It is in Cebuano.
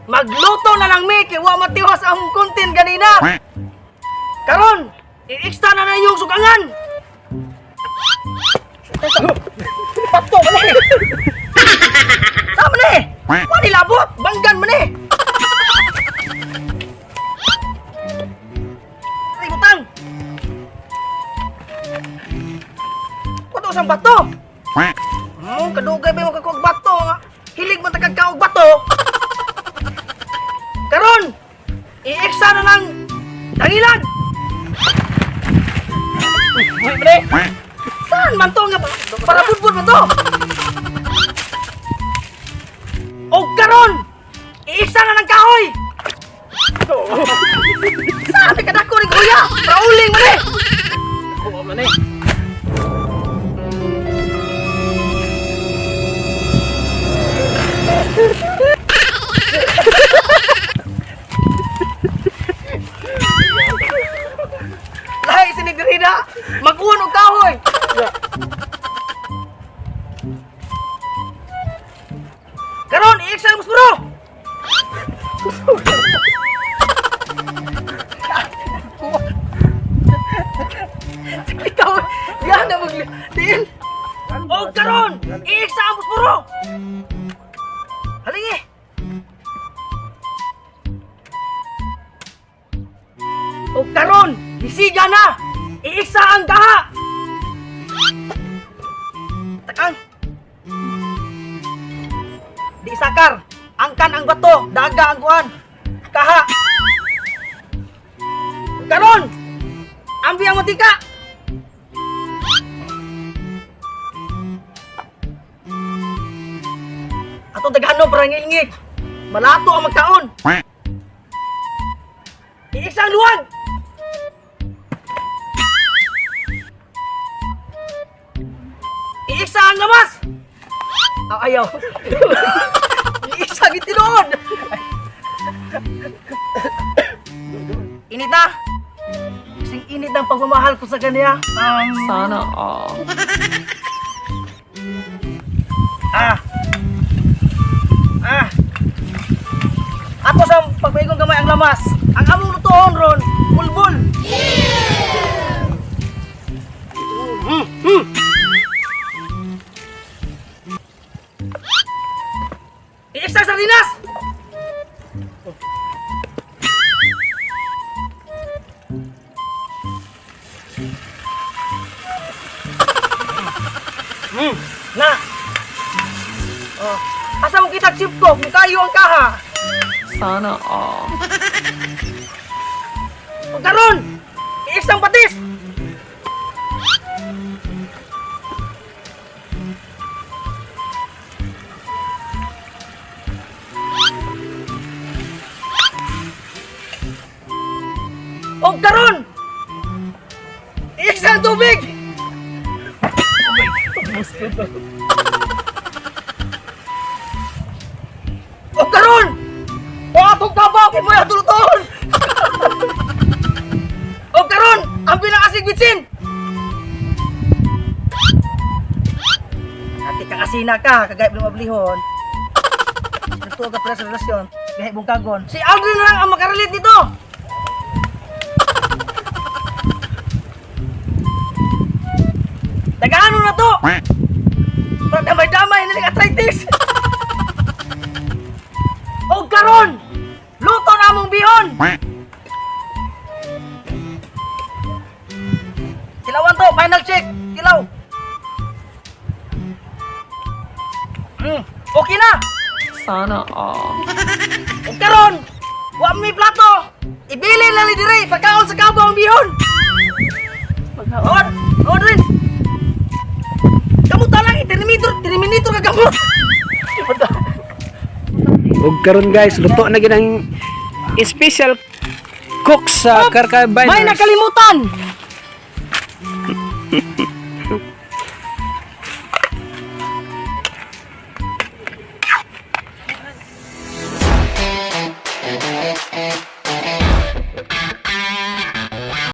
Magluto na lang mi kay wa matiwas ang content ganina. Karon, i-extra na na yung sugangan. Pato man eh. Sama ni. Wa ni labot, banggan man eh. Ay, butang. Kuto sang bato. Kadugay ba yung kakog bato nga? Hilig man takag kaog bato. Karon, i-exa na ng dangilag. Uy, pre. Saan man to nga para budbud man to? O karon, i-exa na ng kahoy. Saan ka kadako ni kuya? Prauling man eh. Oo man eh. Lahi sinidirida, mag-uwan og kahoy. Karon, i-exa mo bro. Ikaw, yan na mag diin. O karon, i-exa ang bro. Halingi. O karon, gisiga na. Iiksa ang gaha. Takang. Di sakar. Angkan ang bato, daga ang kuan. Kaha. Karon, ambi ang mantika. Ato daghano para ngilngig. Malato ang magkaon. Iiksa ang luwag. Iiksa ang lamas! Ah, ayaw. Iiksa gitinuod! Init na! Kasing init ang pagmamahal ko sa kanya. Sana all. Ah! Ah! Ato sa pagpaigong gamay ang lamas. Ang among lutoon ron, bulbul. I-extra sardinas! Na! Oh. Asa mo kita chip ko kung kayo ang kaha? Sana all. Ug karon, i-extra ang patis! Og karon, i-extra ang tubig! Og karon, o atong kabaw kay mo atuluton. Og karon, ang pinakasig bitsin. Ati kang asina ka, kagay mo mablihon. Nagtuo ka pala sa relasyon, gahi bungkagon. Si Aldrin na lang ang makarelate nito. Tagaano na to? Para damay-damay na arthritis. Og karon, luto na among bihon. Tilawan to, final check. Tilaw. Okay na. Sana all. Ug karon, wa mi plato. Ibili lang ni dire pagkaon sa kabaw ang bihon. Pagkaon. Oh, rin. Kamuta lang terminator, terminator ka gamot. Ug karon guys, luto na gid ang special cook sa Karkay May Biners. nakalimutan.